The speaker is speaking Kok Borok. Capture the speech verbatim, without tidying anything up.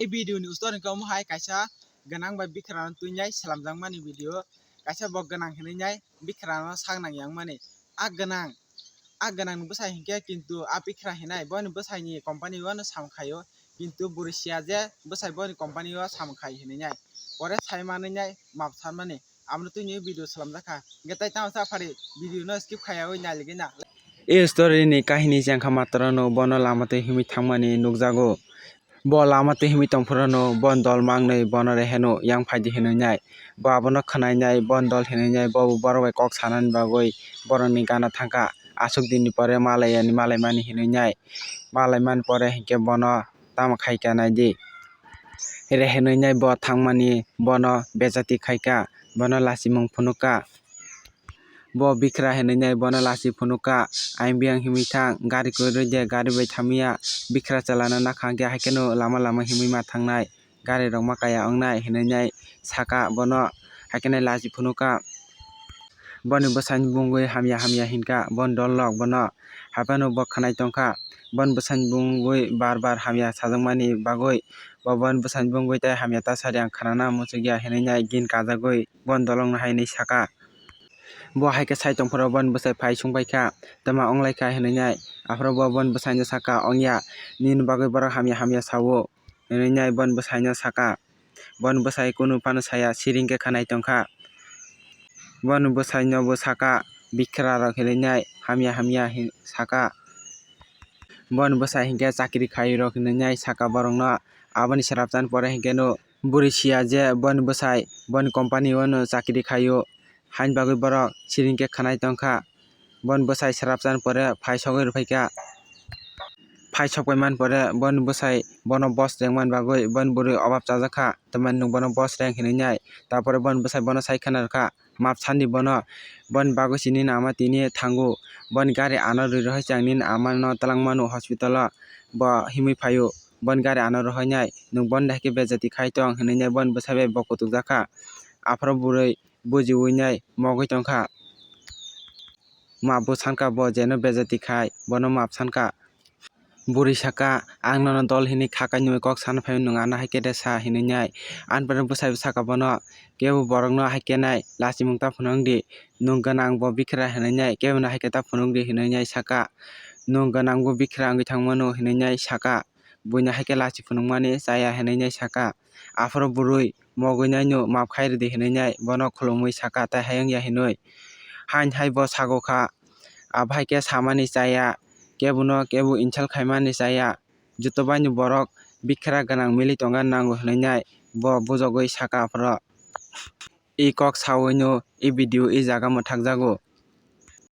E video ni ustor hwnkhe omo hai kaisa gwnang bai bikhra no twinai slamjakmani video, kaisa bo gwnang hinwi nai bikhra no sak nang yang mani. A gwnang, a gwnang ni bwsai hinkhe kintu a bikhra hinai boni bwsai ni company o no samkhaio, kintu bwrwi siya je bwsai boni company o samkhai hinwi nai. Pore sai manwi nai map sanmani. Amo twi ni video slamjak kha. Hwnkhe tai tamo sa phari video no skip khaiyawi nailigwi na. E story ni kahini chengkha matrano bono lama twi himwi thangmani nukjago. Bo lama twi himwi tongphuru no bon dol mangnwi bono reheno yang phaidi hinwi nai. Bo abono khwnai nai bon dol hinwi nai, bo borok bai kok sanani bagwi borokni gana thangkha. Aswk dinni pore malai yani malai mani hinwi nai. Malai mani pore hinkhe bono tamo khaikha naidi. Rehenwi nai bo thangmani bono bejati khaikha, bono lachimung phunukha. Bo bikhra hinwi nai bono lachi phunukha, ayang biyang himwi thang, gari kwrwi de, gari bai thamya, bikhra chalana nakha hwnkhe, haikheno lama lama himwi ma thangnai, gari rok ma kaya wngnai hinwi nai sakha bono, haikheno lachi phunukha. Boni bwsani bungwi hamya hamya hinkha, boni dol rok bono, haphano bo khwnai tongkha. Boni bwsani bungwi bar bar hamya sajakmani bagwi, bo boni bwsani bungwi tei hamya ta sadi ang khwnana muchungya hinwi nai gin kajagwi boni dolongno hai hinwi sakha. Bo hai khe sai tongphuru boni bwsai phai sungbaikha, "Twma wnglaikha?" hinwi nai. Aphuru bo boni bwsaino sakha, "Wngya, nini bagwi borok hamya hamya sao," hinwi nai boni bwsaino sakha. Boni bwsai kunu phano saya, siring khe khwnai tongkha. Boni bwsaino bo sakha, "Bikhra rok hinwi nai hamya hamya," hin sakha. Boni bwsai hinkhe chakri khairok hinwi nai sakha borokno. Aboni swrapchan pore hinkhe no bwrwi siya je boni bwsai boni company o no chakri khaio. Haini bagwi borok siring khe khwnai tongkha. Boni bwsai swrapchan pore phai sogwi rwphaikha. Phai sokpai man pore boni bwsai bono boss rengmani bagwi boni bwrwi obab chajakha, tamni nwng bono boss reng hinwi nai. Tapore boni bwsai bono sai khwna rwkha, map sandi bono, boni bagwi sini nama tini thango, boni gari ano rwi rohoi chang nini ama no twlang mano hospital o, bo himwi phaio, boni gari ano rohoi nai, nwng boni dai khe bejati khai tong hinwi nai boni bwsai bai bo kutuk jakha. Aphuru bwrwi bujiwi nai mogwi tongkha. Map bo sankha bo jeno bejati khai, bono map sankha. Bwrwi sakha, "Ang nono dol hinwi kha kainwi kok sana phai nwng ano hai khe de sa," hinwi nai. Ani pore bwsai bo sakha bono, "Kebo borokno hai khe nai lachimung ta phunuk di, nwng gwnang bo bikhra hinwi nai, kebo no hai khe ta phunuk di," hinwi nai sakha. "Nwng gwnang bo bikhra wngwi thang mano," hinwi nai sakha. Buino hai khe lachi phunukmani chaya hinwi nai sakha. Aphuru bwrwi mogwi naino map khai rwdi hinwi nai bono khulumwi sakha, tai hai wngya hinwi. Haini hai bo sago kha, abo hai khe samani chaya, kebono kebo insult khaimani chaya. Joto baino borok bikhra gwnang mili tongna nango hinwi nai bo bujogwi sakha aphuru. I kok sawi no i video i jaga mwthakjago.